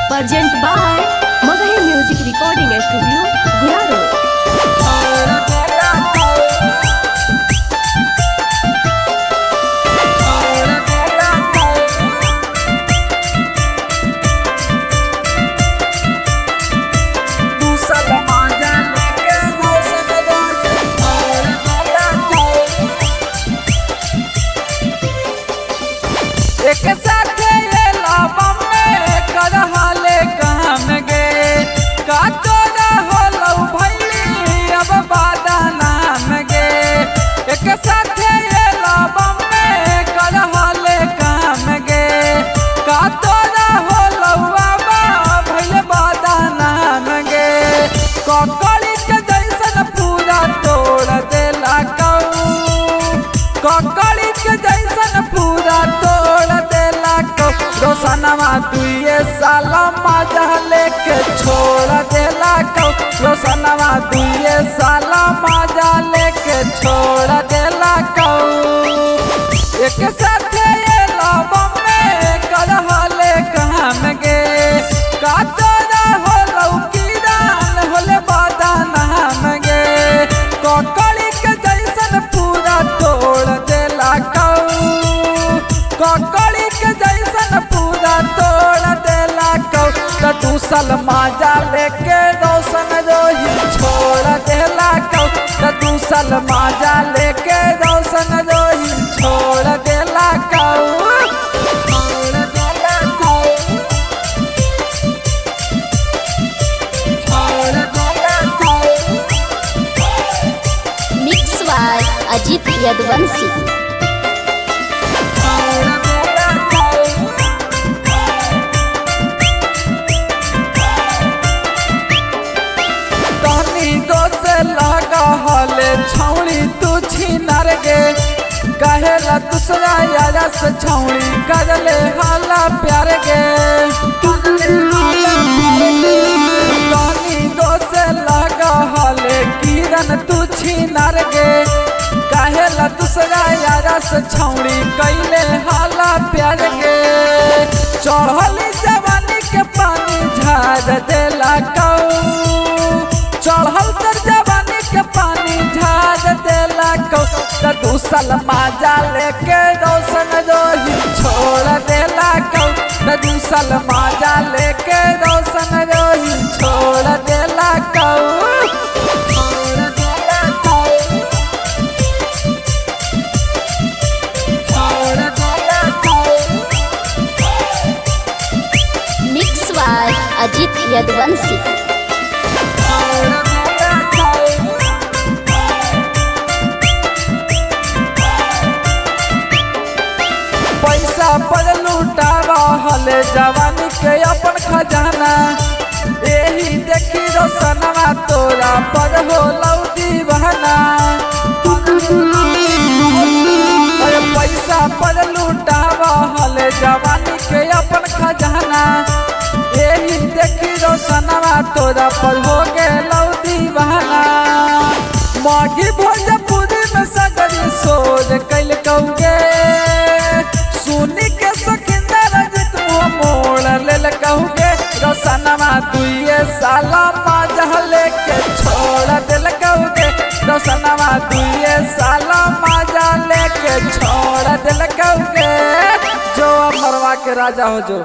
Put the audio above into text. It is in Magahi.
Present by Magahi music recording studio Guraro. एक साथे लबम में करहले काम गे का तोरा होलौ भैली अब बादा नाम गे। एक साथे लबम में करहले काम गे का तोरा होलौ बाबा भैल बादा नाम गे। ककड़ी के जैसन पूरा तोड़ देला कौ, ककड़ी के जैसन पूरा तोड़ देला कौ। रोशनवा दुए साल मजा लेके छोड़ देला कौ, रोशनवा दुए साल मजा लेके छोड़ देला कौ। एक साथे लबम में करहले काम गे का तोरा होलौ किरान होले बादा नाम गे। ककड़ी के जैसन पूरा तोड़ देला कौ, ककड़ी के जैसन पूरा तोड़ देला कौ। त तू साल मजा लेके रोशन रोही छोड़ देला कौ, त तू साल मजा लेके रोशन रोही छोड़ देला कौ। छोड़ देला कौ, छोड़ देला कौ। Mix by Ajit Yaduvanshi. छोड़ देला कौ। तनी दोष लगा हले छौड़ी तू छिनर गे, कहेला दूसरा यारा से छौड़ी करले हाला प्यार गे। तनी दोष लगा हले किरण तू छिनर गे, कहेला दूसरा यारा से छौड़ी कैले हाला प्यार गे। चढ़ली जवानी के पानी झाड़ देला कौ, चढ़ल तर जवानी के पानी झाड़ देला कौ। त दू साल मजा लेके रोशन रोही छोड़ देला कौ, त दू साल मजा लेके रोशन रोही छोड़ देला कौ। छोड़ देला कौ, छोड़ देला कौ। Mix by Ajit Yaduvanshi. छोड़ देला कौ। पैसा पर लूटावा हले जवानी के अपन खजाना, एही देखी रोशनवा तोरा पर होलौ दीवाना। अरे पैसा पर लूटावा हले जवानी के अपन खजाना, एही देखी रोशनवा तोरा पर हो गेलौ दीवाना। माघी भोजपुरी में सगरी शोर कैल कौगे, सुनी के सखिंदर जित मुँह मोड़ लेल कहुगे। रोशनवा दुए साल मजा लेके छोड़ दिल कहुगे, रोशनवा दुए साल मजा लेके छोड़ दिल कहुगे। जो मरवा के राजा हो जो।